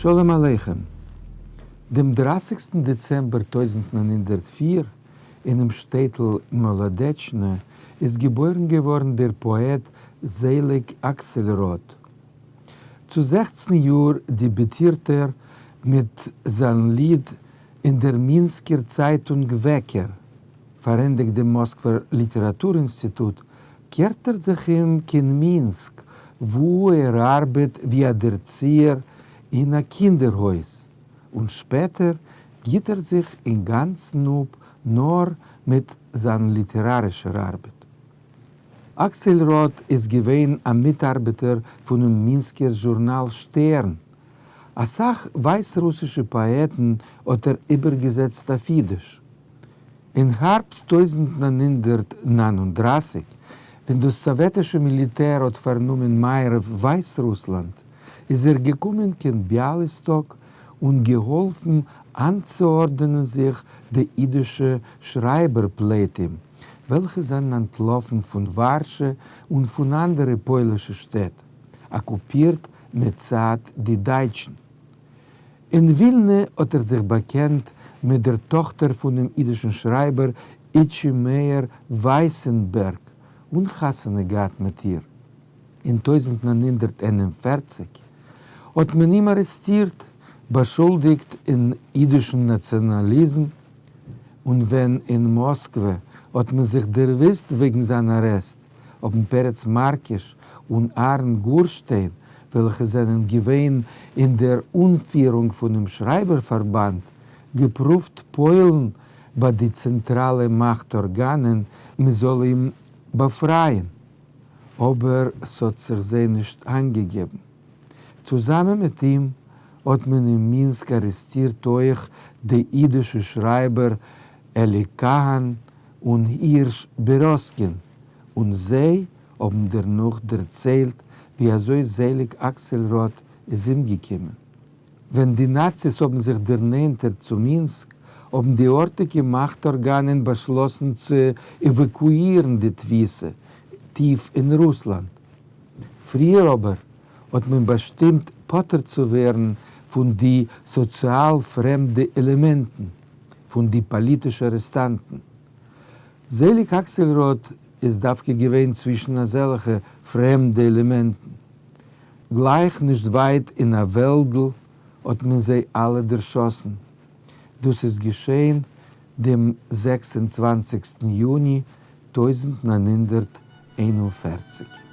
שלום עליכם. דעם דרייסיגסטן דעצעמבער 1904 אינעם שטעטל מאלאדעטשנע איז געבוירן געווארן דער פאעט זעליג אקסעלראד. צו 16 יאר דעביוטירט ער מיט זיין ליד אין דער מינסקער צייטונג וועקער. פארענדיגט דעם מאסקווער ליטעראטור אינסטיטוט, קערט ער זיך אום קיין מינסק, וואו ער ארבעט ווי א דערציער אין א קינדער-הויז, און שפעטער גיט ער זיך אינגאנצן אפ נאר מיט זיין ליטערארישער ארבעט. אקסעלראד איז געווען א מיטארבעטער פונעם מינסקער זשורנאל שטערן. א סך ווייסרוסישע פאעטן האט ער איבערגעזעצט אויף אידיש. אין הארבסט 1939, ווען דאס סאוועטישע מיליטער האט פארנומען מערב ווייסרוסלאנד, איז ער געקומען קיין ביאליסטאק און געהאלפן איינצוארדענען זיך די אידישע שרייבער פליטים, וועלכע זענען אנטלאפן פון ווארשע און פון אנדערע פוילישע שטעט, אקופירט מצד די דייטשן. אין ווילנע האט ער זיך באקענט מיט דער טאכטער פונעם אידישן שרייבער איטשי מאיר ווייסענבערג און חתונה געהאט מיט איר. אין 1941 האט מען אים ארעסטירט, באשולדיגט אין אידישן נאציאנאליזם, און ווען אין מאסקווע האט מען זיך דערוואוסט וועגן זיין ארעסט, האבן פרץ מארקיש און אהרן גורשטיין, וועלכע זענען געווען אין דער אנפירונג פונעם שרייבער פארבאנד, געפרואווט פועל'ן ביי די צענטראלע מאכט ארגאנען מען זאל אים באפרייען, אבער ס'האט זיך זיי נישט איינגעגעבן. צוזאמען מיט אים האט מען אין מינסק ארעסטירט אויך די אידישע שרייבער אלי קאהאן און הירש בעראסקין, און זיי האבן דערנאך דערציילט ווי אזוי זעליג אקסעלראד איז אומגעקומען. ווען די נאציס האבן זיך דערנענטערט צו מינסק, האבן די ארטיגע מאכט-ארגאנען באשלאסן צו עוואקואירן די תפיסה טיף אין רוסלאנד. פריער אבער האט מען באשטימט פטור צו ווערן פון די סאציאל-פרעמדע עלעמענטן, פון די פאליטישע ארעסטאנטן. זעליג אקסעלראד איז דווקא געווען צווישן אזעלכע פרעמדע עלעמענטן. גלייך נישט ווייט אין א וועלדל האט מען זיי אלע דערשאסן. דאס איז געשען דעם 26 סטן יוני 1941.